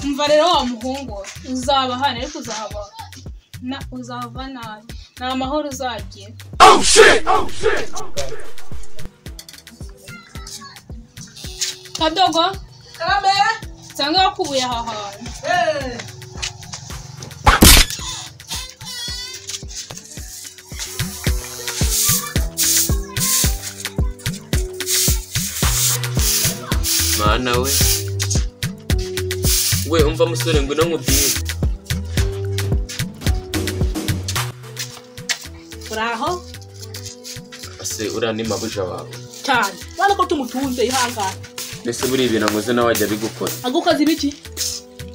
Umva rero wa muhungu uzaba hano ariko uzahaba na uzava nabi nta mahoro uzagira. Oh shit! Oh shit! Kadogo Kamera cyangwa wakubuye aha hantu. Mana we we umva musore ngwino nkubwire. Uraho ase uriya ni mabuja wawe cyane bana ko tumutunze ihangane. Mbese buri ibintu nkoze nawe ajya abigukora. Agukoze ibiki?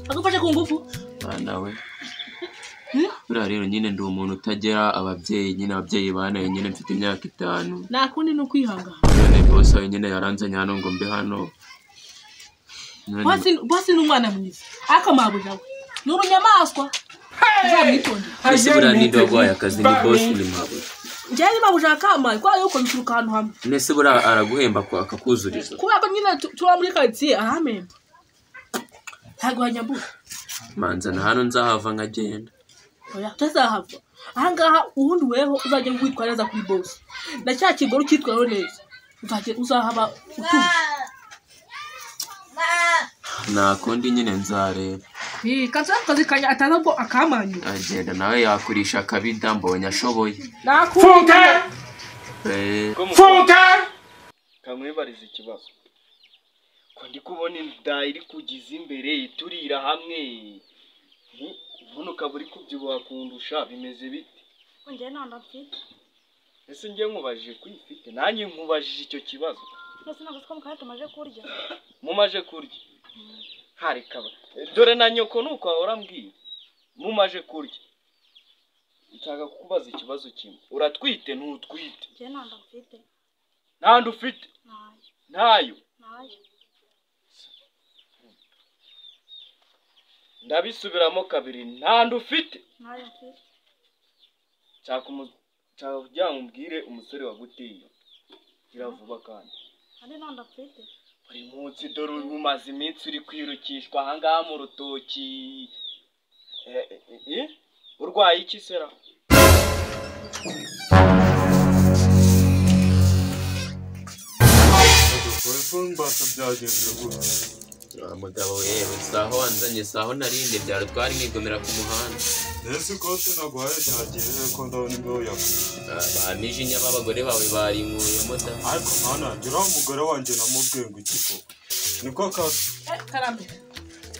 Agufashe ku ngufu? Mana we buriya rero nyine ndi umuntu utagira ababyeyi, nyine ababyeyi banaye nyine mfite imyaka 5. Nta kundi ni ukwihangana. None bose we nyine yaranzanye hano ngo mbe hano. Basi ni umwana mwiza ariko mabuja we ni urunyamaswa uzamwitondere. Mbese buriya ninde waguhaye akazi? Ni bosi ni mabuja? Njyewe ni mabuja akamaye kubera yuko bituruka ahantu hamwe. Mbese buriya araguhemba akakuzuriza? Kubera ko nyine tuba muri karitsiye arampemba ntabwo hanyambura. Manzana hano nzahava nkagenda. Oya utazahava ahangaha, ubundi weho uzajya witwara neza kuri bosi na cya kigore ukitwaraho neza uzahaba utuje. Nta kundi nyine nzareba. Kazi akazi kanya atanabwo akamanyura. Agenda nawe yakurisha akabida mbonye ashoboye. Nakunde. Funke! Kamwibariza ikibazo. Ko ndi kubona inda iri kugiza imbere iturira hamwe. None ukaba uri kubyibuha kundusha bimeze bite? Njye nta nda mfite. Ese njye nkubajije ko uyifite? Nanjye nkubajije icyo kibazo. Nose ntabwo ko mukanya tumaje kurya. Mumaje kurya. Hari kaba. Dore na nyoko nuko ahora ambwiye. Mumaje kurya. Nshaka kukubaza ikibazo kimwe. Uratwite ntutwite? Njye nta nda mfite. Nta nda ufite? Ntayo. Ntayo. Ndabisubiramo kabiri. Nta nda ufite? Ntayo mfite. Nshaka kugira ngo umbwire umusore waguteye. Gira vuba kandi. Kandi nta nda mfite. Buri munsi dore umaze iminsi uri kwirukishwa ahangaha mu rutoki. Urwaye iki sera? Mugabo yewe saho wanzanye saho narinde byaro twari mwigomera ku muhanda. Ese ikote naguhaye ryagiye ko ndabona imbeho yakwiye. Bamijinya b'abagore bawe barinkuyemo da. Ariko mana gira umugore wanjye namubwiye ngo iki koko. Niko kazi. Karame.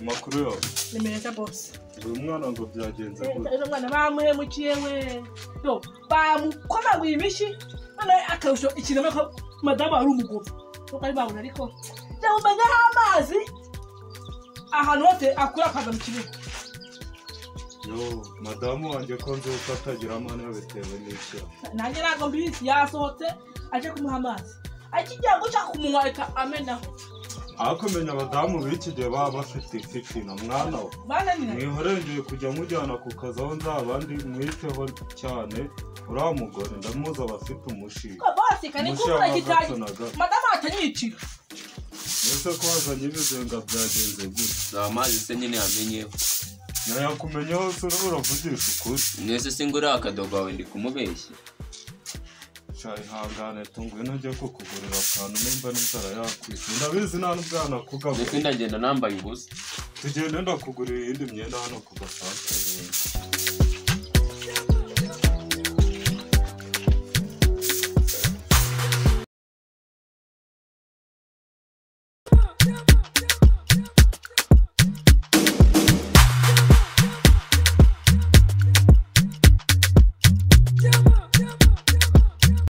Amakuru yawe. Ni meza boss. Uyu mwana ngo byagenze gute? Uyu mwana bamuhemukiye we. Yo bamukomaguye imishyi none akarusho ikintu ko madamu ari umugome. Kuko ari babona ariko yamumenyeho amazi ahantu hose akura akaza mu kibuga. Yo madamu wanjye ko nzi uko atagira amahane bitewe n'icyo. Nanjye ntabwo mbizi yasohotse aje kumuha amazi akijya guca ku munwa reka amenaho. Ariko menya abadamu b'iki gihe baba bafite ifitina mwana we. Mwihorengeye kujya mujyana ku kazi aho nzabandi mwiteho cyane. Uriya mugore ndamuzi aba afite umushinga. Madamu atanyicira. Ese ko wazanye ibizenga byagenze gute? Nta mazi se nyine yamenyeho. Nayakumenyeho se uravugisha ukuri. Mwese se ngo uriya akadogo wawe ndi kumubeshya. Sha ihangane tungwino njye kukugurira akantu nimba n'inzara yakwishe. Ndabizi nta n'ubwana kugabura. Ndetse ndagenda nambaye ubusa. Tugende ndakugurira iyindi myenda hano ku gasantere.